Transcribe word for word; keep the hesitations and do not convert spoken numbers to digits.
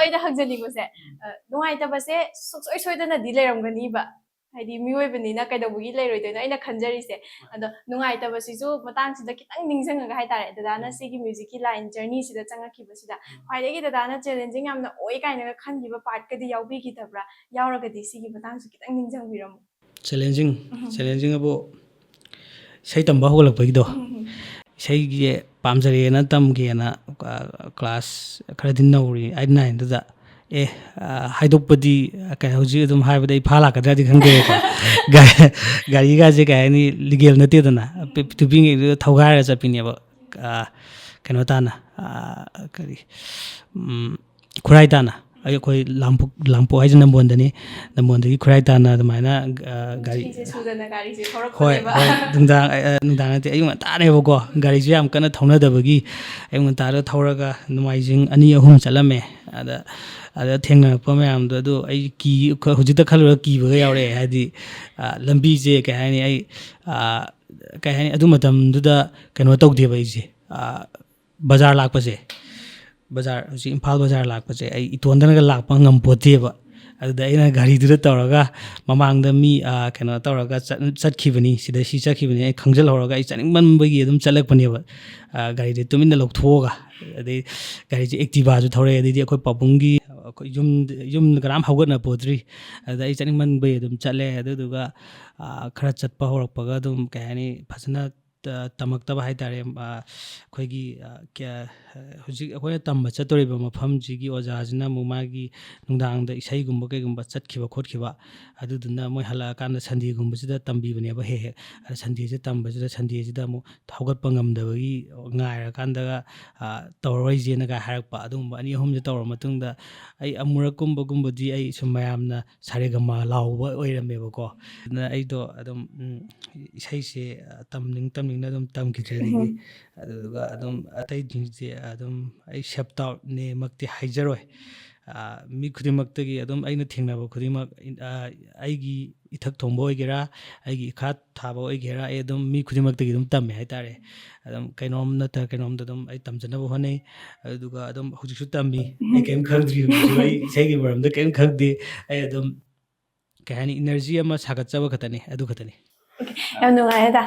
ꯑꯩꯅ ꯍꯪꯖꯅꯤꯡꯕꯁꯦ, ꯑ, ꯅꯨꯡꯉꯥꯏꯇꯕꯁꯦ ꯁꯨꯡꯁꯣꯏ ꯁꯣꯏꯗꯅꯗꯤ ꯂꯩꯔꯝꯒꯅꯤꯕ, ꯍꯥꯏꯗꯤ ꯃꯤꯑꯣꯏꯕꯅꯤꯅ ꯀꯩꯗꯧꯕꯒꯤ ꯂꯩꯔꯣꯏꯗꯣꯏꯅꯣ? ꯑꯩꯅ ꯈꯟꯖꯔꯤꯁꯦ, ꯑꯗꯣ ꯅꯨꯡꯉꯥꯏꯇꯕꯁꯤꯁꯨ ꯃꯇꯥꯡꯁꯤꯗ ꯈꯤꯇꯪ ꯅꯤꯡꯁꯤꯡꯉꯒ ꯍꯥꯏꯇꯥꯔꯦ, ꯗꯗꯥꯅ ꯁꯤꯒꯤ ꯃ꯭ꯌꯨꯖꯤꯛꯀꯤ ꯂꯥꯏꯟ ꯖꯔꯅꯤꯁꯤꯗ ꯆꯪꯉꯛꯈꯤꯕꯁꯤꯗ ꯈ꯭ꯋꯥꯏꯗꯒꯤ ꯗꯗꯥꯅ ꯆꯦꯂꯦꯟꯖꯤꯡ ꯌꯥꯝꯅ ꯑꯣꯏ ꯀꯥꯏꯅꯒ ꯈꯟꯈꯤꯕ ꯄꯥꯔꯠꯀꯗꯤ ꯌꯥꯎꯕꯤꯈꯤꯗꯕ꯭ꯔꯥ? ꯌꯥꯎꯔꯒꯗꯤ ꯁꯤꯒꯤ ꯃꯇꯥꯡꯁꯨ ꯈꯤꯇꯪ ꯅꯤꯡꯁꯤꯡꯕꯤꯔꯝꯃꯨ꯫ ꯆꯦꯂꯦꯟꯖꯤꯡ ꯆꯦꯂꯦꯟꯖꯤꯡ ꯑꯕꯨ ꯏꯁꯩ ꯇꯝꯕ ꯍꯧꯒꯠꯂꯛꯄꯒꯤꯗꯣ, ꯏꯁꯩꯁꯦ ꯄꯥꯝꯖꯔꯦꯅ ꯇꯝꯒꯦꯅ, ꯑ, ꯀ꯭ꯂꯥꯁ ꯈꯔꯗꯤ ꯅꯧꯔꯤ ꯑꯩꯠ ꯅꯥꯏꯟꯗꯨꯗ꯫ ꯑꯦ, ꯑ, ꯍꯥꯏꯗꯣꯛꯄꯗꯤ, ꯑ, ꯀꯩ, ꯍꯧꯖꯤꯛ ꯑꯗꯨꯝ ꯍꯥꯏꯕꯗ ꯑꯩ ꯐꯥ ꯂꯥꯛꯀꯗ꯭ꯔꯗꯤ ꯈꯪꯗꯦꯕꯀꯣ꯫ ꯒꯥ- ꯒꯥꯔꯤꯒꯥꯁꯦ ꯀꯩ ꯍꯥꯏꯅꯤ, ꯂꯤꯒꯦꯜ ꯅꯠꯇꯦꯗꯅ꯫ ꯄꯤ- ꯄꯤꯛꯄꯤꯉꯩꯗꯨꯗ ꯊꯧꯒꯥꯏꯔꯒ ꯆꯠꯄꯤꯅꯦꯕ꯫ ꯑ, ꯀꯩꯅꯣ ꯇꯥꯅ, ꯑ, ꯀꯔꯤ, ꯎꯝ, ꯈꯨꯔꯥꯏ ꯇꯥꯅ꯫ ꯑꯩ, ꯑꯩꯈꯣꯏ ꯂꯥꯡꯄꯣꯛ ꯂꯥꯡꯄꯣꯛ ꯍꯥꯏꯁꯦ ꯅꯝꯕꯣꯟꯗꯅꯤ꯫ ꯅꯝꯕꯣꯟꯗꯒꯤ ꯈꯨꯔꯥꯏ ꯇꯥꯅ ꯑꯗꯨꯃꯥꯏꯅ, ꯑ, ꯒꯥꯔꯤ ꯁꯤꯁꯦ ꯁꯨꯗꯅ ꯒꯥꯔꯤꯁꯦ ꯍꯣꯏ ꯊꯧꯔꯛꯄꯅꯦꯕ꯫ ꯍꯣꯏ ꯅꯨꯡꯗꯥꯡ ꯑ, ꯑ, ꯅꯨꯡꯗꯥꯡ ꯅꯠꯇꯦ, ꯑꯌꯨꯛ ꯉꯟꯇꯥꯅꯦꯕꯀꯣ꯫ ꯒꯥꯔꯤꯁꯨ ꯌꯥꯝ ꯀꯟꯅ ꯊꯧꯅꯗꯕꯒꯤ ꯑꯌꯨꯛ ꯉꯟꯇꯥꯗ ꯊꯧꯔꯒ ꯅꯣꯡꯃꯥꯏꯖꯤꯡ ꯑꯅꯤ ꯑꯍꯨꯝ ꯆꯠꯂꯝꯃꯦ꯫ ꯑꯗ ꯑꯗ ꯊꯦꯡꯅꯔꯛꯄ ꯃꯌꯥꯝꯗꯣ, ꯑꯗꯨ ꯑꯩ ꯀꯤ ꯍꯧꯖꯤꯛꯇ ꯈꯜꯂꯨꯔꯒ ꯀꯤꯕꯒ ꯌꯥꯎꯔꯛꯑꯦ꯫ ꯍꯥꯏꯗꯤ, ꯑ, ꯂꯝꯕꯤꯁꯦ ꯀꯩ ꯍꯥꯏꯅꯤ, ꯑꯩ, ꯑ, ꯀꯩ ꯍꯥꯏꯅꯤ, ꯑꯗꯨ ꯃꯇꯝꯗꯨꯗ ꯀꯩꯅꯣ ꯇꯧꯗꯦꯕ ꯑꯩꯁꯦ꯫ ꯑ, ꯕꯖꯥꯔ ꯂꯥꯛꯄꯁꯦ, ꯕꯖꯥꯔ, ꯍꯧꯖꯤꯛ ꯏꯝꯐꯥꯜ ꯕꯖꯥꯔ ꯂꯥꯛꯄꯁꯦ ꯑꯩ ꯏꯇꯣꯟꯗꯅꯒ ꯂꯥꯛꯄ ꯉꯝꯄꯣꯠꯇꯦꯕ꯫ ꯑꯗꯨꯗ ꯑꯩꯅ ꯒꯥꯔꯤꯗꯨꯗ ꯇꯧꯔꯒ ꯃꯃꯥꯡꯗ ꯃꯤ, ꯑ, ꯀꯩꯅꯣ ꯇꯧꯔꯒ ꯆꯠ- ꯆꯠꯈꯤꯕꯅꯤ, ꯁꯤꯗ ꯁꯤ ꯆꯠꯈꯤꯕꯅꯤ꯫ ꯑꯩ ꯈꯪꯖꯤꯜꯍꯧꯔꯒ ꯑꯩ ꯆꯠꯅꯤꯡꯃꯟꯕꯒꯤ ꯑꯗꯨꯝ ꯆꯠꯂꯛꯄꯅꯦꯕ꯫ ꯑ, ꯒꯥꯔꯤꯗꯤ ꯇꯨꯃꯤꯟꯅ ꯂꯧꯊꯣꯛꯑꯒ, ꯑꯗꯩ ꯒꯥꯔꯤꯁꯦ Activaꯁꯨ ꯊꯧꯔꯛꯑꯦ꯫ ꯑꯗꯩꯗꯤ ꯑꯩꯈꯣꯏ ꯄꯥꯕꯨꯡꯒꯤ, ꯑꯩꯈꯣꯏ ꯌꯨꯝ ꯌꯨꯝꯗ ꯀꯅꯥꯝ ꯍꯧꯒꯠꯅ ꯄꯣꯠꯇ꯭ꯔꯤ꯫ ꯑꯗꯨꯗ ꯑꯩ ꯆꯠꯅꯤꯡꯃꯟꯕꯒꯤ ꯑꯗꯨꯝ ꯆꯠꯂꯦ꯫ ꯑꯗꯨꯗꯨꯒ, ꯑ, ꯈꯔ ꯆꯠꯄ ꯍꯧꯔꯛꯄꯒ ꯑꯗꯨꯝ, ꯀꯩ ꯍꯥꯏꯅꯤ, ꯐꯖꯅ ꯇ- ꯇꯝꯃꯛꯇꯕ ꯍꯥꯏꯇꯥꯔꯦ꯫ ꯑ, ꯑꯩꯈꯣꯏꯒꯤ, ꯑ, ꯀꯌꯥ- ꯍꯧꯖꯤꯛ ꯑꯩꯈꯣꯏꯅ ꯇꯝꯕ ꯆꯠꯇꯣꯔꯤꯕ ꯃꯐꯝꯁꯤꯒꯤ ꯑꯣꯖꯥꯁꯤꯅ ꯑꯃꯨꯛ ꯃꯥꯒꯤ ꯅꯨꯡꯗꯥꯡꯗ ꯏꯁꯩꯒꯨꯝꯕ ꯀꯩꯒꯨꯝꯕ ꯆꯠꯈꯤꯕ ꯈꯣꯠꯈꯤꯕ, ꯑꯗꯨꯗꯨꯅ ꯃꯣꯏ ꯍꯜꯂꯛꯑꯀꯥꯟꯗ Sundayꯒꯨꯝꯕꯁꯤꯗ ꯇꯝꯕꯤꯕꯅꯦꯕ ꯍꯦꯛ ꯍꯦꯛ꯫ ꯑꯗ Sundayꯁꯦ ꯇꯝꯕꯁꯤꯗ, Sundayꯁꯤꯗ ꯑꯃꯨꯛ ꯍꯧꯒꯠꯄ ꯉꯝꯗꯕꯒꯤ ꯉꯥꯏꯔꯀꯥꯟꯗꯒ, ꯑ, ꯇꯧꯔꯔꯣꯏꯁꯦꯅꯒ ꯍꯥꯏꯔꯛꯄ꯫ ꯑꯗꯨꯒꯨꯝꯕ ꯑꯅꯤ ꯑꯍꯨꯝꯁꯦ ꯇꯧꯔ ꯃꯇꯨꯡꯗ ꯑꯩ ꯑꯃꯨꯔꯛꯀꯨꯝꯕꯒꯨꯝꯕꯗꯤ ꯑꯩ ꯁꯨꯝ ꯃꯌꯥꯝꯅ ꯁꯥꯔꯦꯒꯃꯥ ꯂꯥꯎꯕ ꯑꯣꯏꯔꯝꯃꯦꯕꯀꯣ꯫ ꯑꯗꯨꯅ ꯑꯩꯗꯣ ꯑꯗꯨꯝ, ꯎꯝ, ꯏꯁꯩꯁꯦ, ꯑ, ꯇꯝꯅꯤꯡ ꯇꯝꯅꯤꯡꯅ ꯑꯗꯨꯝ ꯇꯝꯈꯤꯗ꯭ꯔꯦ꯫ ꯑꯗꯒꯤ ꯑꯗꯨꯗꯨꯒ ꯑꯗꯨꯝ ꯑꯇꯩꯁꯤꯡꯁꯦ ꯑꯗꯨꯝ ꯑꯩ self doubtꯅꯦꯃꯛꯇꯤ ꯍꯥꯏꯖꯔꯣꯏ꯫ ꯑ, ꯃꯤ ꯈꯨꯗꯤꯡꯃꯛꯇꯒꯤ ꯑꯗꯨꯝ ꯑꯩꯅ ꯊꯦꯡꯅꯕ ꯈꯨꯗꯤꯡꯃꯛ, ꯑ, ꯑꯩꯒꯤ ꯏꯊꯛ ꯊꯣꯡꯕ ꯑꯣꯏꯒꯦꯔꯥ, ꯑꯩꯒꯤ ꯏꯈꯥ ꯊꯥꯕ ꯑꯣꯏꯒꯦꯔꯥ, ꯑꯩ ꯑꯗꯨꯝ ꯃꯤ ꯈꯨꯗꯤꯡꯃꯛꯇꯒꯤ ꯑꯗꯨꯝ ꯇꯝꯃꯦ ꯍꯥꯏꯇꯥꯔꯦ꯫ ꯑꯗꯨꯝ ꯀꯩꯅꯣꯝ ꯅꯠꯇ꯭ꯔ ꯀꯩꯅꯣꯝꯗ ꯑꯗꯨꯝ ꯑꯩ ꯇꯝꯖꯅꯕ ꯍꯣꯠꯅꯩ꯫ ꯑꯗꯨꯒ ꯑꯗꯨꯝ ꯍꯧꯖꯤꯛꯁꯨ ꯇꯝꯃꯤ꯫ ꯑꯩ ꯀꯩꯝ ꯈꯪꯗ꯭ꯔꯤ ꯍꯧꯖꯤꯛꯁꯨ꯫ ꯑꯩ ꯏꯁꯩꯒꯤ ꯃꯔꯝꯗ ꯀꯩꯝ ꯈꯪꯗꯦ꯫ ꯑꯩ ꯑꯗꯨꯝ, ꯀꯩ ꯍꯥꯏꯅꯤ, energy ꯑꯃ ꯁꯥꯒꯠꯆꯕ ꯈꯛꯇꯅꯤ, ꯑꯗꯨ ꯈꯛꯇꯅꯤ꯫ ꯌꯥꯝ ꯅꯨꯡꯉꯥꯏꯔꯦꯗ꯫